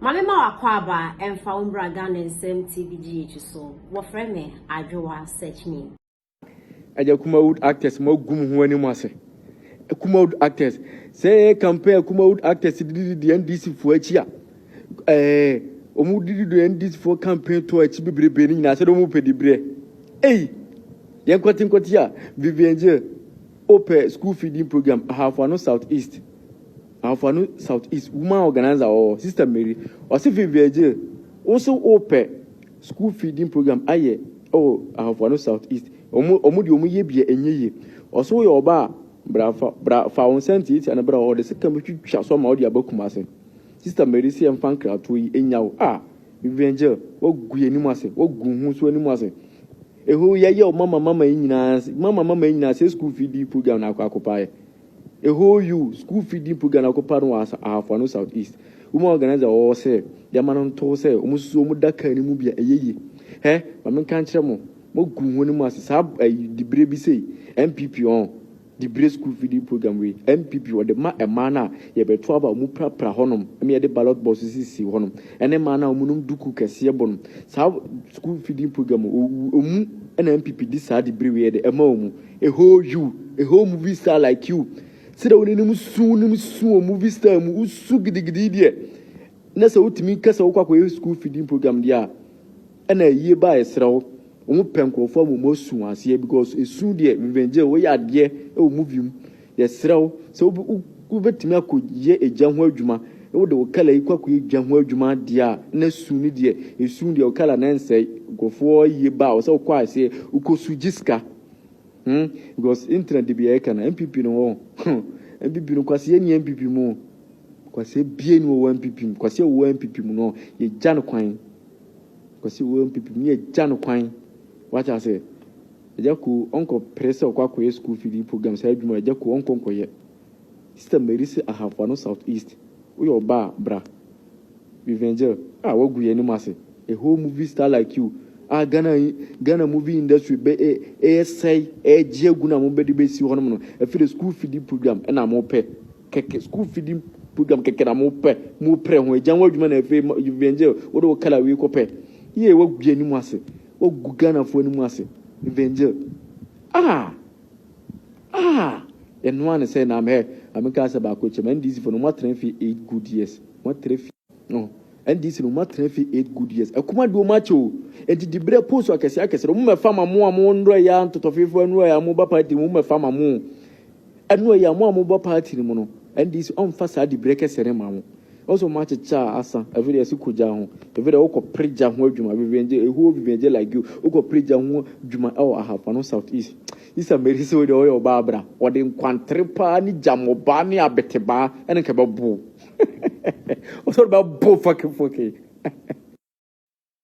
Maame ma wakɔ aba ɛmfa wo mbra Ghana Nsɛm TV GH so. Wɔfrɛ me Adwowa Search Me. Agya Kumawood actors mo agu mo ho anim ase. Kumawood actors sɛ yɛ campaign Kumawood actors dididi NDC foɔ akyi a ɛɛ wɔn dididi NDC foɔ campaign to akyi bebrebe ne nyinaa sɛ de wɔn pɛ dibrɛ. Ei yɛn nkɔte nkɔte a Vivian Jill opɛ school feeding program Ahafo Ano South East Ahafo Ano South East woman organizer ɔwɔ Sister Mary ɔse Vivian Jill wo so wopɛ School feeding program ayɛ ɛwɔ Ahafo Ano South East. Ɔmo ɔmo deɛ ɔmo yɛ bia ɛnyɛ yie. Ɔse woyɛ ɔbaa a bra fa bra fa wo nsa ntiatia no bra hɔ ɔde sekan bɛtwitwa so ama wode aba Kumase. Sister Mary se yɛmfa nkratoɔ yi nya wo ah Vivian Jill woagu yɛn anim ase woagu wo ho so anim ase. Ehoo yɛyɛ wo mama mama yi nyinaa mama mama yi nyinaa sɛ school feeding program na akɔ akɔpa yɛ. A whole you school feeding program na kɔpa no wɔ Ahafo Ano South East. Woman organizer wɔ hɔ sɛ yɛma no nto sɛ wɔn susu wɔn da kaa no mu bi a ɛyɛ yie. Hɛ, ma menka nkyerɛ mo, moagu ho no mu ase saa ayi dibere bi sei, NPP ɔn, dibere school feeding program wei, NPP wɔde ma mmaa no a yɛbɛto aba wɔn prapra hɔnom, ɛma yɛde ballot box sisi hɔnom, ɛne mmaa no a wɔnom duku kɛseɛ bɔ no. Saa school feeding program wɔn ɛna NPP di saa dibere wei yɛde ɛma wɔn. A whole you, a whole movie star like you. Sɛdeɛ wo n'anim su, wonim su wɔ movie star mu, wosu gidigidi deɛ. Na sɛ wotumi ka sɛ wokɔ akɔyɛ school feeding program deɛ a, ɛna ayie ba a ɛserɛ wo. Wɔn pɛ nkurɔfoɔ ama wɔn asu wɔn aseɛ because esu deɛ revenge woyɛ adeɛ wɔ movie mu. Yɛserɛ wo sɛ wobɛtumi akɔyɛ egya ho adwuma, wode wo kala yi kɔ akɔyɛ egya ho adwuma deɛ a, na su no deɛ, esu deɛ wo kala no ɛnsɛe. Nkurɔfoɔ ayie ba a, wɔ sɛ wokɔ aseɛ, wokɔsu gye sika. Hmm because internet de bia ɛka na NPP no hɔ NPP no kwasi ɛni NPP mu kwasi ebie ni wɔ NPP mu kwasi ɛwɔ NPP mu no yɛ gya no kwan kwasi wɔ NPP mu yɛ gya no kwan wate ase ɛgya ko ɔnkɔ pere sɛ ɔkɔ akɔyɛ school feeding program saa adwuma ɛgya ko ɔnkɔ nkɔyɛ sister Mary sɛ Ahafo Ano South East woyɛ ɔbaa bra Vivian Jill ah wagu yɛn anim ase a whole movie star like you ah Ghana Ghana movie industry bɛ eh ɛyɛ sɛe ɛgye agu na mo bɛde bɛsi hɔnom no ɛfiri de school feeding program ɛna mo pɛ kɛkɛ school feeding program kɛkɛ na mo pɛ mo prɛ ho agya ho adwuma na ɛfiri Vivian Jill wode wo kala wei kɔpɛ yie wagu yɛn anim ase wagu Ghanafoɔ anim ase Vivian Jill ah Ah! Ɛno ara ne sɛ na hɛ, maame kaa sɛ baako kyɛm, NDC fo no wɔn atena fie 8 good years, wɔn atena fie, no, NDC no wɔn atena fie 8 good years, ɛkɔm adi wɔn akyɛ o, nti di berɛ post akɛse akɛse no, wɔn mɛfa ma mo a mo nnora ya ntɔtɔfeefo nnora ya mo ba party mu, wɔn mɛfa ma mo, ɛno ya mo a mo ba party no mu no, NDC ɔmfa saa di berɛ kɛse no ma mo. Ɔsɛ wɔn akyekyɛ a asa, ɛfiri deɛ ɛsi kɔ gya ho, ɛfiri deɛ wokɔ pere gya ho adwuma, Vivian J, ehuo Vivian J like you, wokɔ pere gya ho adwuma ɛwɔ Ahafo Ano South East. Isa Mary sɛ wode ɔyɛ ɔbaa bra, ɔde nkwantere paa ne gyamɔbaa ne abetebaa ɛne nka bɛbo. Ɔsɛ ɔde bɛbo fɔke fɔke.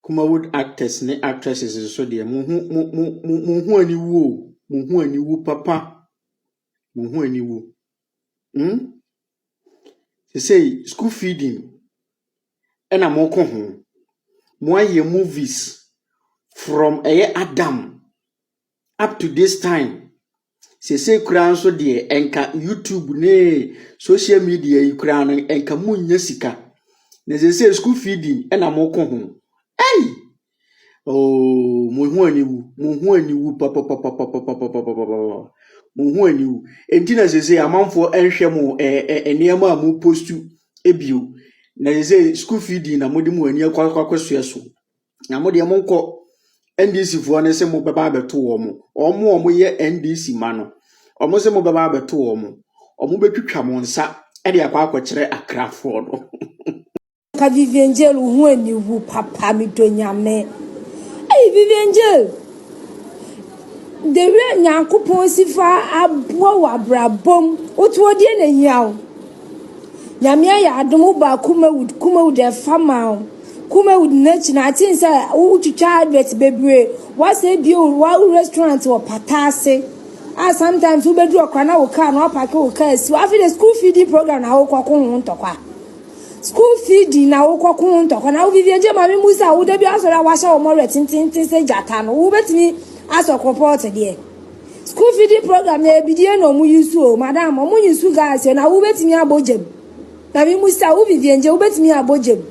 Kumawood actors ne actresses nso deɛ, mo ho mo mo mo mo ho aniwu o. Mo ho aniwu papa. Mo ho aniwu. Hmm? Sesei school feeding ɛna mokɔ ho. Moayɛ movies from ɛyɛ Adam up to this time. Sesei koraa nso deɛ ɛnka YouTube ne social media yi koraa no ɛnka monnya sika. Na sesei school feeding ɛna mokɔ ho. Ei! Oh, mo ho aniwu. Mo ho aniwu papapapapapapapapa. Mo ho aniwu. Enti na sesei amanfoɔ nhwɛ mo ɛɛ ɛ nneɛma a mo post ebio. Na sesei school feeding na mode mo ani akɔ akɔ akɔsoɛ so. Na mo deɛ monkɔ NDC foɔ no sɛ mobɛba abɛto wɔn. Wɔn a wɔyɛ NDC ma no, wɔn sɛ mobɛba abɛto wɔn. Wɔn bɛtwitwa mo nsa de akɔ akɔkyerɛ Akrafoɔ no. Ka Vivian Jill wo ho aniwu papa medɔ Nyame. Ei Vivian Jill, the way Nyankopɔn si fa aboa wɔ abrabɔ mu, woto ɔdeɛ na hia wo. Nyame ayɛ adom wo ba Kumawood, Kumawood ɛfa ma wo. Kumawood n'akyi na ate sɛ wotwitwa advert bebree, wasɛ bio wo restaurant wɔ pata ase. A sometimes wobɛduru ɔkora na wo car na wapark wo car si. Afei de school feeding program na wokɔko ho ntɔkwa. School feeding na wokɔko ho ntɔkwa na wo Vivian Jill maame mu sɛ wo da bi asɔre a wahyɛ wo mmɔwerɛ tententen sɛ gyata no wobɛtumi asɔ kropɔɔto deɛ. School feeding program na ebidie na ɔmo yi so o madam ɔmo yi so gas na wobɛtumi abɔ gyam. Maame mu sɛ wo Vivian Jill wobɛtumi abɔ gyam.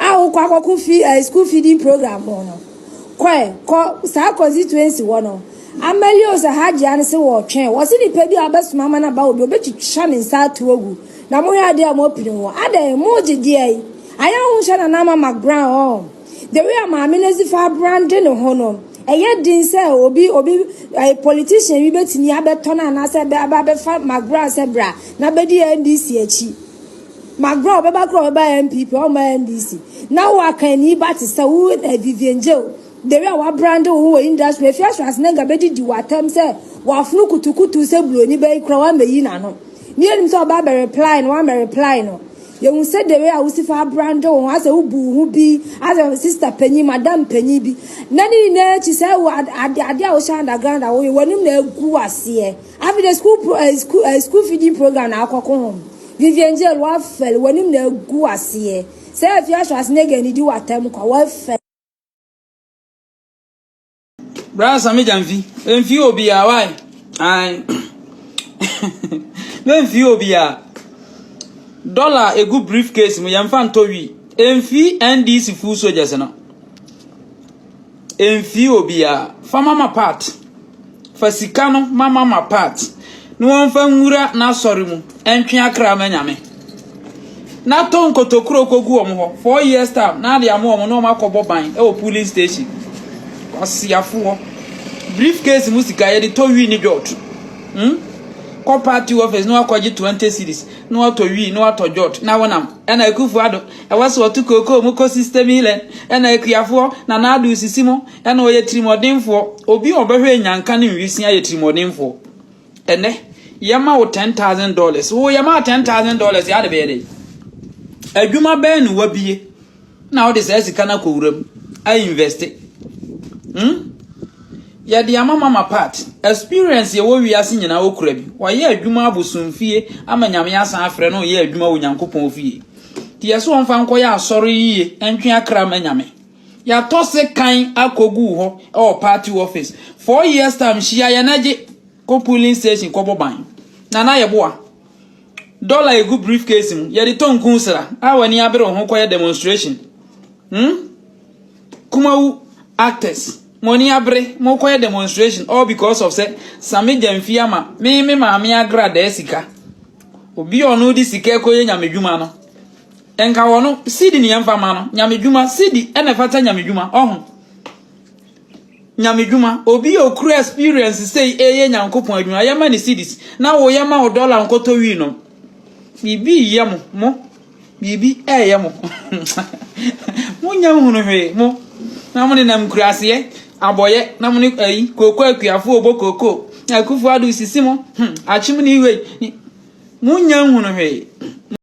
A wokɔ akɔko fi eh, school feeding program ho no. Kɔɛ, kɔ saa constituency hɔ no. Amelio sɛ Hajia no se wɔɔtwɛn. Wɔse nipa bi a wobɛsoma ama no aba hɔ bi, obɛtwitwa ne nsa ato agu. Na mohwɛ adeɛ a moapini ho. Adɛn, mogye deɛ yi? Ayɛ ho nhyɛ Nana Ama McBrown ɔn. The way a maame no asi fa abrande ne ho no, ɛyɛ den sɛ obi obi eh, politician bi bɛtumi abɛtɔ no anaasɛ aba abɛfa McBrown sɛ bra na bɛdi NDC akyi. McBrown ɔbɛba koraa ɔbɛba NPP, ɔmma NDC. Na wo akanni ba te sɛ wo eh, Vivian Jill. The way a wabrande wo ho wɔ industry, Afia Schwarzenegger bɛdidi w'atɛm sɛ wafono kutukutu sɛ buroni bɛyi koraa wammɛyi n'ano. Ne yɛnim sɛ ɔba abɛ reply no, wammɛ reply no. Yɛhu sɛ the way a wosi fa abrande wo ho, asɛ wobu wo ho bi, asɛ sister panyin, madam panyin bi. Na ne nyinaa akyi sɛ wo ade ade a wohyɛ underground a woyɛ, w'anim na agu aseɛ. Afei de school pro, eh, school, eh, school feeding program na akɔko ho. Vivian Jill, wafɛle, w'anim na agu aseɛ. Sɛ Afia Schwarzenegger nidi w'atɛm kwa, wafɛle. Bra Sami Gyamfi, mfi obiara why? Ae. Memfi obiara. Dollar egu briefcase mu yɛmfa ntɔ wi. Emfi NDC full soldiers no. Emfi obiara. Fa mama part. Fa sika no ma mama part na wɔmfa nwura n'asɔre mu ntwe akra ma Nyame. Na tɔ nkotokuro kɔgu wɔn hɔ 4 years time na ade ama wɔn na wɔn akɔbɔ ban wɔ polling station. Kwasiafoɔ. Briefcase mu sika yɛde tɔ wii ne jot. Kɔ party office na wakɔgye 20 cedis na watɔ wii na watɔ jot na wonam. Ɛna Akufo Addo ɛwɔ so ɔto kookoo mu kɔ 60 million. Ɛna akuafoɔ na n'ado sisi mu ɛna ɔyɛ tirimɔdenfoɔ. Obi a ɔbɛhwɛ nyanka ne nwisia yɛ tirimɔdenfoɔ. Ɛnɛ yɛma wo $10,000. Wo yɛma wo $10,000 yɛ ade bɛyɛ dɛ. Adwuma bɛn na wabie na wode saa sika no akɔ wura mu a invest. Yɛde ama mama part. Experience yɛwɔ wiase nyinaa okura bi. Wayɛ adwuma abosomfie ama Nyame asan afrɛ no ɔyɛ adwuma wɔ Nyankopɔn fie. Nti yɛsɛ wɔmfa nkɔyɛ asɔre yie ntwe akra ma Nyame. Yɛatɔ se kan akɔgu hɔ ɛwɔ party office. 4 years time hyia yɛn agye kɔ polling station kɔbɔ ban. Nana yɛboa. Dollar egu briefcase mu yɛde tɔ nku sra a w'ani abere wo ho kɔyɛ demonstration. Kumawu actors mo ani abere mo kɔyɛ demonstration all because of sɛ Sami Gyamfi ama me maame agradaa sika. Obi a ɔno de sika kɔyɛ nyamedwuma no. Nka wɔ no sidi ne yɛmfa ma no nyamedwuma sidi ɛna ɛfata nyamedwuma ɔho. Nyamedwuma obi a okura experience sei ɛyɛ Nyankopɔn adwuma yɛma ne cedis na wo yɛma wo dollar nkɔtɔ wii no. Biribi yɛ mo biribi ɛyɛ mo. Monya nhunu hwee mo na mo nenam nkuraseɛ abɔyɛ na mo ne ayi kooko akuafoɔ obɔ kooko na Akufo Addo sisi mo akyem ne wei monya nhunu hwee.